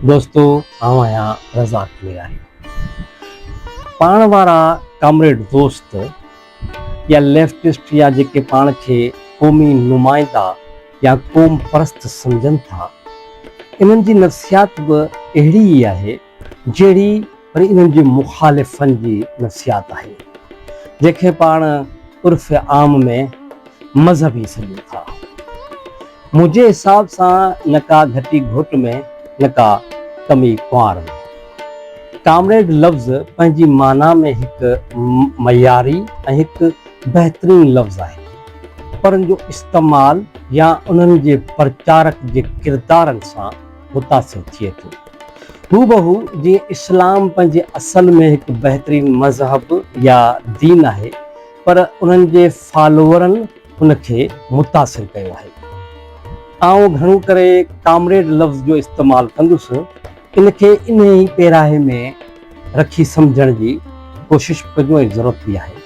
دوستو آئون آهيان رزاق ميراني. پاڻ وارا ڪامريڊ دوست يا ليفٽسٽ يا جيڪي پاڻ کي قومي نمائندا يا قوم پرست سمجهن ٿا، انهن جي نفسيات به اهڙي ئي آهي جهڙي وري انهن جي مخالفن جي نفسيات آهي، جنهن کي پاڻ عرف عام ۾ مذهبي سڏيون ٿا. منهنجي حساب سان نه ڪا گهٽي گهوٽ ۾ نه ڪا ڪمي ڪنوار ۾. ڪامريڊ لفظ پنهنجي معنيٰ ۾ هڪ معياري ۽ هڪ بهترين لفظ آهي، پر ان جو استعمال يا انهن جي پرچارڪ جي ڪردارن سان متاثر ٿئي ٿو. هوبهو جيئن اسلام پنهنجي اصل ۾ هڪ بهترين مذهب يا دين آهي، پر انهن جي فالوورن ان کي متاثر ڪيو آهي. آئون گهڻو ڪري ڪامريڊ لفظ جو استعمال ڪندس، ان کي انهي ئي پيراهي ۾ رکي سمجهڻ جي ڪوشش به ڪجو ۽ ضرورت به آهي.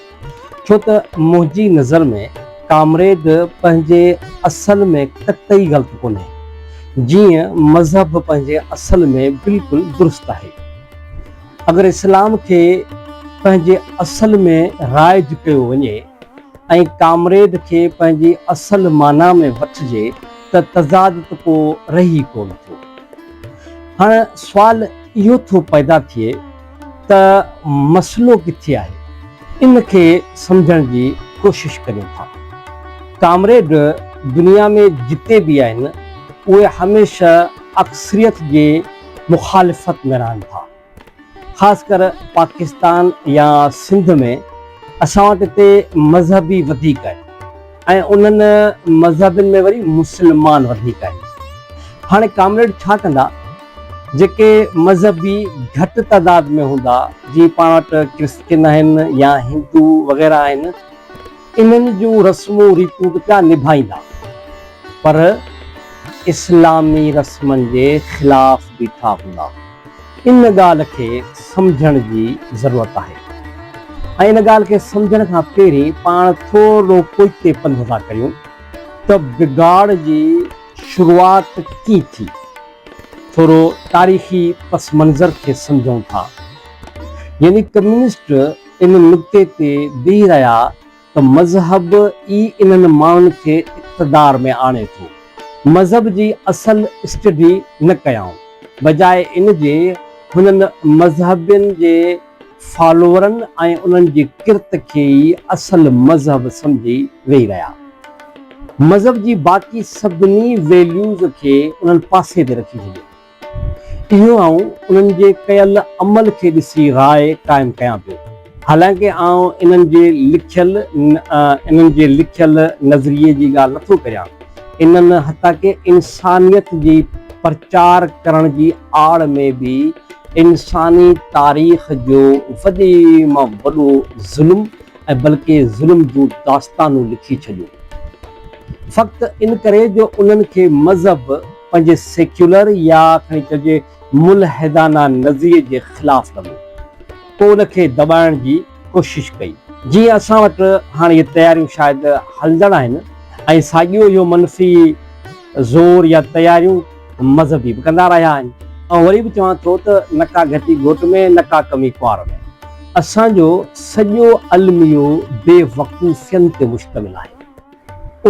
ڇو ته منهنجي نظر ۾ ڪامريڊ پنهنجي اصل ۾ قطعي غلط ڪونهي، جيئن مذهب پنهنجي اصل ۾ بلڪل درست آهي. اگر اسلام کي پنهنجي اصل ۾ رائج ڪيو وڃي ۽ ڪامريڊ کي پنهنجي اصل معنيٰ ۾ وٺجي ته تضاد ته ڪو رهي ئي ڪونه ٿو. هاڻ سوال اهو ٿو پيدا ٿئي ته مسئلو ڪٿي آهي؟ ان کي سمجهڻ جي ڪوشش ڪريون ٿا. ڪامريڊ دنيا ۾ جتي به آهن اهي هميشه اڪثريت جي مخالفت ۾ رهن ٿا. خاص ڪر پاڪستان يا سنڌ ۾ اسان وٽ هتي مذهبي وڌيڪ آهن ۽ انهن مذهبين ۾ وري مسلمان وڌيڪ آهن. هاڻي ڪامريڊ ڇا ڪندا جيڪي مذهبي گهٽ تعداد ۾ هوندا جيئن پاڻ وٽ ڪرسچن آهن يا هندو وغيره آهن انهن جون رسمون ريتون ته پيا نڀائيندا پر اسلامي رسمن جي خلاف بيٺا هوندا. ان ڳالهه کي سمجهڻ جي ضرورت آهي ۽ ان ڳالهه کي سمجهڻ کان پهرين پاڻ ٿورو پوئتي پنڌ ٿا ڪريون ته بگاڙ جي شروعات ڪيئن ٿي؟ ٿورو تاريخي پس منظر کي سمجهون ٿا. يعني ڪميونسٽ ان نقطي تي بيهي رهيا ته مذهب ئي انهن ماڻهن کي اقتدار ۾ آڻي ٿو. مذهب جي اصل اسٽڊي نه ڪيائون، بجاء ان جي هنن مذهبين جي فالوورن ۽ انهن جي ڪرت کي ئي اصل مذهب سمجهي ويهي رهيا. مذهب جي باقي سڀني ويليوز کي انهن پاسي تي رکي ڇڏيو. اهو آئون انهن جي ڪيل عمل کي ڏسي راء قائم ڪيان پيو. حالانڪه آئون انهن جي لکيل انهن جي لکيل نظريي جي ڳالهه نٿو ڪريان. انهن حتيٰ انسانيت جي پرچار ڪرڻ جي آڙ ۾ به انساني تاريخ جو وڏي مان وڏو ظلم ۽ بلڪه ظلم جون داستانون لکي ڇڏيون. فقط ان ڪري جو انهن کي مذهب پنهنجي سيڪيولر يا کڻي چئجي ملحدانه نظريي جي خلاف لڳو، پوء ان کي دٻائڻ جي ڪوشش ڪئي. جيئن اسان وٽ هاڻ اهي تياريون شايد هلندڙ آهن ۽ ساڳيو اهو منفي زور يا تياريون مذهبي به ڪندا رهيا آهن. آئون وري به چوان ٿو ته نه ڪا گهٽي گهوٽ ۾ نه ڪا ڪمي ڪنوار ۾. اسان جو سڄو الميو بي وقوفين تي مشتمل آهي.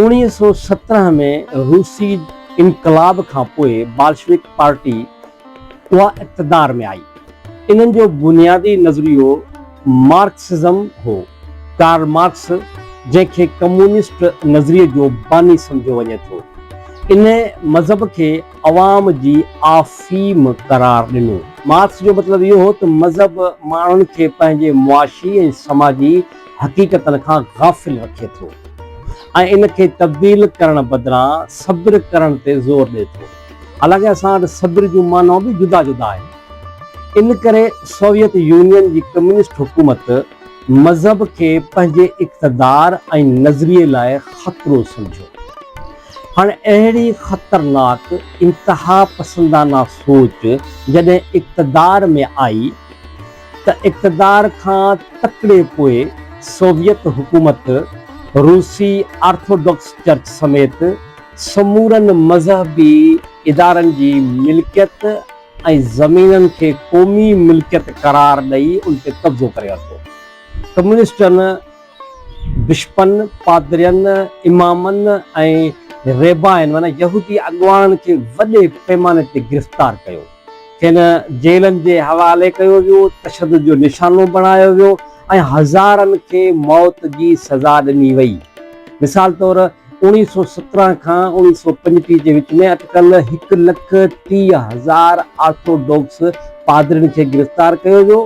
1917 ۾ روسي انقلاب کان پوء بالشويڪ پارٽي اها اقتدار ۾ آئي. انهن جو بنيادي نظريو مارڪسزم هو. ڪارل مارڪس جنهن کي ڪميونسٽ نظريي جو باني سمجهيو وڃي ٿو، انهي مذهب کي عوام جي آفيم قرار ڏنو. مارڪس جو مطلب اهو هو ته مذهب ماڻهن کي پنهنجي معاشي ۽ سماجي حقيقتن کان غافل رکي ٿو ۽ ان کي تبديل ڪرڻ بدران صبر ڪرڻ تي زور ڏئي ٿو. حالانڪه اسان وٽ صبر جون معنائون به جدا جدا آهن. ان ڪري سوويت يونين جي ڪميونسٽ حڪومت مذهب کي پنهنجي اقتدار ۽ نظريي لاء خطرو سمجهيو. هاڻ اهڙي خطرناڪ انتهاپسندانه سوچ جڏهن اقتدار ۾ آئي ته اقتدار کان تڪڙي پوء سوويت حڪومت روسي آرٿوڊوڪس چرچ سميت سمورن مذهبي ادارن جي ملڪيت ۽ زمينن کي قومي ملڪيت قرار ڏئي ان تي قبضو ڪري ورتو. ڪميونسٽن بشپن، پادرين، امامن ۽ ريبائن معنيٰ يهودي اڳواڻن کي وڏي پيماني تي گرفتار ڪيو. کين جيلن جي حوالي ڪيو ويو، تشدد جو نشانو بڻايو ويو ۽ هزارن کي موت جي سزا ڏني وئي. مثال طور 1917 کان 1935 جي وچ ۾ اٽڪل هڪ لک 30,000 آرٿوڊوڪس پادرين کي گرفتار ڪيو ويو،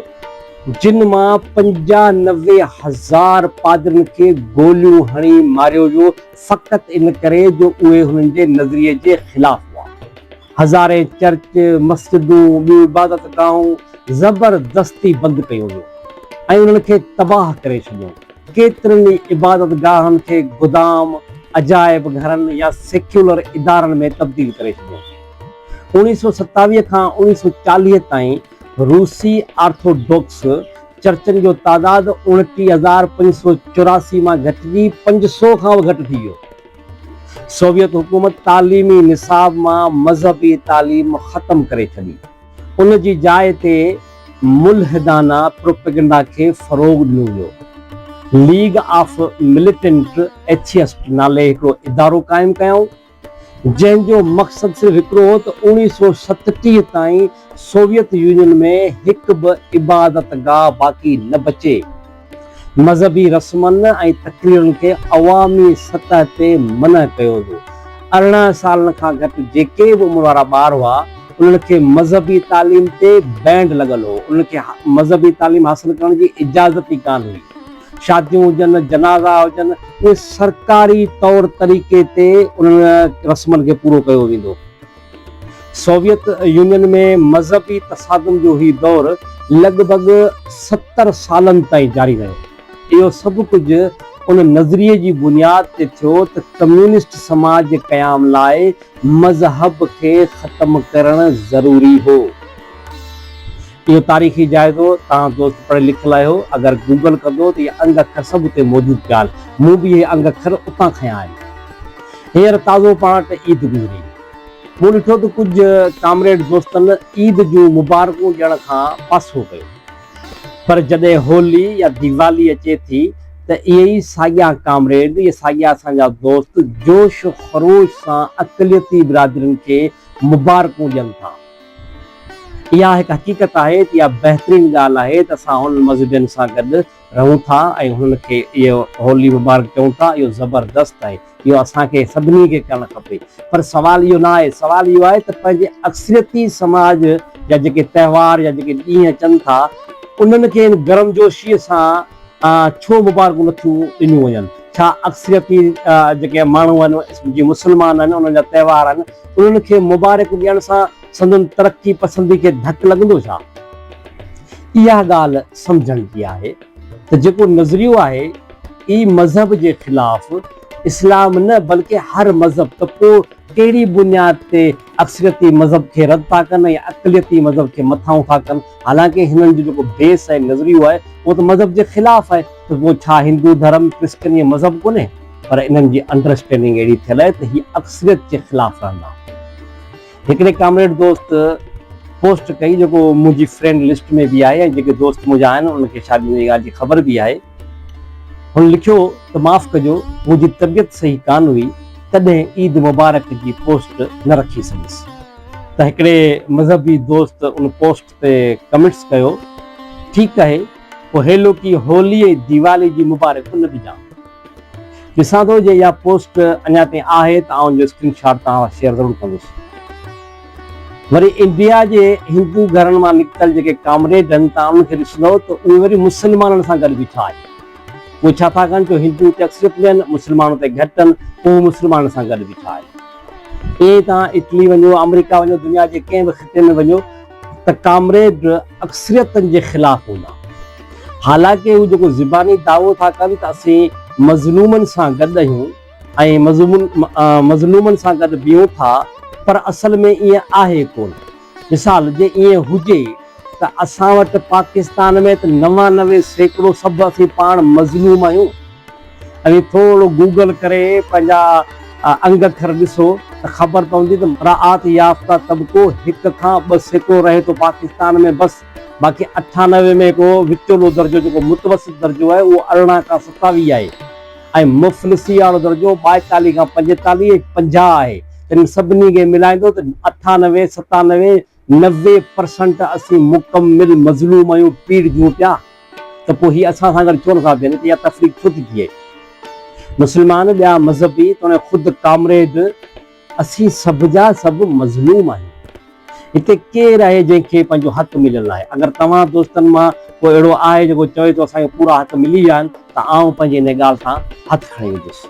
جن مان 95 هزار پادرين کي گوليون هڻي ماريو ويو فقط ان ڪري جو اهي هنن جي نظريي جي خلاف هئا. هزارين چرچ، مسجدون، ٻيون عبادت گاهون زبردستي بند ڪيون ويون ۽ انهن کي تباهه ڪري ڇڏيو. ڪيترن ئي عبادت گاهن کي گدام، عجائب گهرن يا سيڪيولر ادارن ۾ تبديل ڪري ڇڏيو. 1927 کان 1940 تائين روسي آرٿوڊوڪس چرچن جو تعداد 29584 مان گهٽجي 500 کان به گهٽ ٿي ويو. سوويت حڪومت تعليمي نصاب مان مذهبي تعليم ختم ڪري ڇڏي. ان جي جاء تي ملحدانه پروپيگنڊا کي فروغ ڏنو ويو. ليگ آف مليٽنٽ ايٿيسٽ نالي هڪڙو ادارو قائم ڪيائون. جنهن جو مقصد صرف هڪڙو هو ته 1937 تائين سوويت يونين ۾ هڪ به عبادت گاهه باقي نه بچي. مذهبي رسمن ۽ تقريرن کي عوامي سطح تي منع ڪيو ويو. 18 سالن کان گهٽ جيڪي به عمر وارا ٻار هئا، انهن کي مذهبي تعليم تي بينڊ لڳل هو، انهن کي مذهبي تعليم حاصل ڪرڻ جي اجازت ئي ڪانه هئي. شاديون هجن، جنازا هجن، اهي سرڪاري طور طريقي تي انهن رسمن کي پورو ڪيو ويندو. سوويت يونين ۾ مذهبي تصادم جو هي دور لڳ ڀڳ 70 سالن تائين جاري رهيو. اهو سڀ ڪجهه ان نظريي جي بنياد تي ٿيو ته ڪميونسٽ سماج جي قيام لاء مذهب کي ختم ڪرڻ ضروري هو. اهو تاريخي جائزو توهان دوست پڙهيل لکيل آهيو اگر گوگل ڪندو ته اهي انگ اکر سڀ اتي موجود پيا آهن مون به اهي انگ اکر اتان کنيا آهن. هينئر تازو پاڻ وٽ عيد گذري. مون ڏٺو ته ڪجهه ڪامريڊ دوستن عيد جون مبارڪون ڏيڻ کان پاسو ڪيو. پر جڏهن هولي يا ديوالي اچي ٿي ته اهي ئي ساڳيا ڪامريڊ، اهي ساڳيا اسان جا دوست جوش و خروش سان اقليتي برادرين کي مبارڪون ڏين ٿا. اها هڪ حقيقت آهي ته اها بهترين ڳالهه آهي ته اسان هنن مذهبين سان گڏ رهون ٿا ۽ هنن کي اهو هولي مبارڪ چئون ٿا اهو زبردست آهي اهو اسان کي سڀني کي ڪرڻ کپي پر سوال اهو نه آهي سوال اهو آهي ته پنهنجي اڪثريتي سماج جا جيڪي تهوار يا جيڪي ڏينهن اچن ٿا انهن کي ان گرمجوشي سان ڇو مبارڪون نٿيون ڏنيون وڃن؟ ڇا اڪثريتي جيڪي ماڻهو آهن جي مسلمان آهن انهن جا تهوار آهن انهن کي مبارڪ ڏيڻ سان سندن ترقي پسندي کي ڌڪ لڳندو ڇا؟ اها ڳالهه سمجهڻ جي آهي ته جيڪو نظريو آهي ئي مذهب جي خلاف اسلام نه بلڪه هر مذهب ته پوء ڪهڙي بنياد تي اڪثريتي مذهب کي رد ٿا ڪن ۽ اقليتي مذهب کي مٿانهون ٿا ڪن؟ حالانڪه هنن جو جيڪو بيس ۽ نظريو آهي اهو ته مذهب جي خلاف آهي ته پوء ڇا هندو ڌرم ڪرسچن اهي مذهب ڪونهي؟ پر انهن جي انڊرسٽينڊنگ اهڙي ٿيل آهي ته هي اڪثريت جي خلاف رهندا. هڪڙي ڪامريڊ دوست پوسٽ ڪئي جيڪو منهنجي فرينڊ لسٽ ۾ به آهي ۽ جيڪي دوست منهنجا آهن انهن کي شايد منهنجي ڳالهه جي خبر به آهي. هن لکيو ته معاف ڪجو منهنجي طبيعت صحيح ڪانه هئي تڏهن عيد مبارڪ جي پوسٽ نه رکي سگهيس. ته هڪڙي مذهبي دوست ان پوسٽ تي ڪمينٽس ڪيو ٺيڪ آهي پوء هيلوڪي هولي ۽ ديوالي جي مبارڪ نه ڏجان. ڏسان ٿو جي اها پوسٽ اڃا تائين آهي ته آئون ان جو اسڪرين شاٽ توهان سان شيئر ضرور ڪندس. وري انڊيا جي هندو گهرن مان نڪتل جيڪي ڪامريڊ آهن توهان انهن کي ڏسندؤ ته اهي وري مسلمانن سان گڏ بيٺا آهن. اهي ڇا ٿا ڪن جو هندو اتي اڪثريت ۾ آهن مسلمان اتي گهٽ آهن پوء هو مسلمانن سان گڏ بيٺا آهن. ائين ئي توهان اٽلي وڃو، آمريڪا وڃو، دنيا جي ڪنهن به خطي ۾ وڃو ته ڪامريڊ اڪثريتن جي خلاف هوندا. حالانڪه هو جيڪو زباني دعوو ٿا ڪن ته اسين مظلومن سان گڏ آهيون، ۽ مظلومن سان گڏ بيهون ٿا پر اصل ۾ ائين آهي ڪونه. مثال جي ائين هجي ته اسان وٽ پاڪستان ۾ ته 99% سڀ اسين پاڻ مظلوم آهيون. اوهين ٿورو گوگل ڪري پنهنجا انگ اکر ڏسو ته خبر پوندي ته مراعات يافته طبقو هڪ کان 2% رهي ٿو پاڪستان ۾ بس باقي 98 ۾ هڪڙو وچولو درجو جيڪو متوسط درجو آهي اهو 18 کان 27 آهي ۽ مفلسي وارو درجو 42 کان 45 ۽ 50 آهي ته انهن سڀني کي ملائيندو ته 98 97 90 پرسنٽ اسين مڪمل مظلوم آهيون پيڙجون پيا ته پوء هي اسان سان گڏ ڇو نٿا بيهن هتي اها تفريق ڇو ٿي ٿئي مسلمان ٻيا مذهبي توڻي خود ڪامريڊ اسين سڀ جا سڀ مظلوم آهيون هتي ڪير آهي جنهن کي پنهنجو حق مليل ناهي اگر توهان دوستن مان ڪو اهڙو آهي جيڪو چوي ٿو اسان کي پورا حق ملي ويا آهن ته آئون پنهنجي ان ڳالهه تان هٿ کڻي ويندس.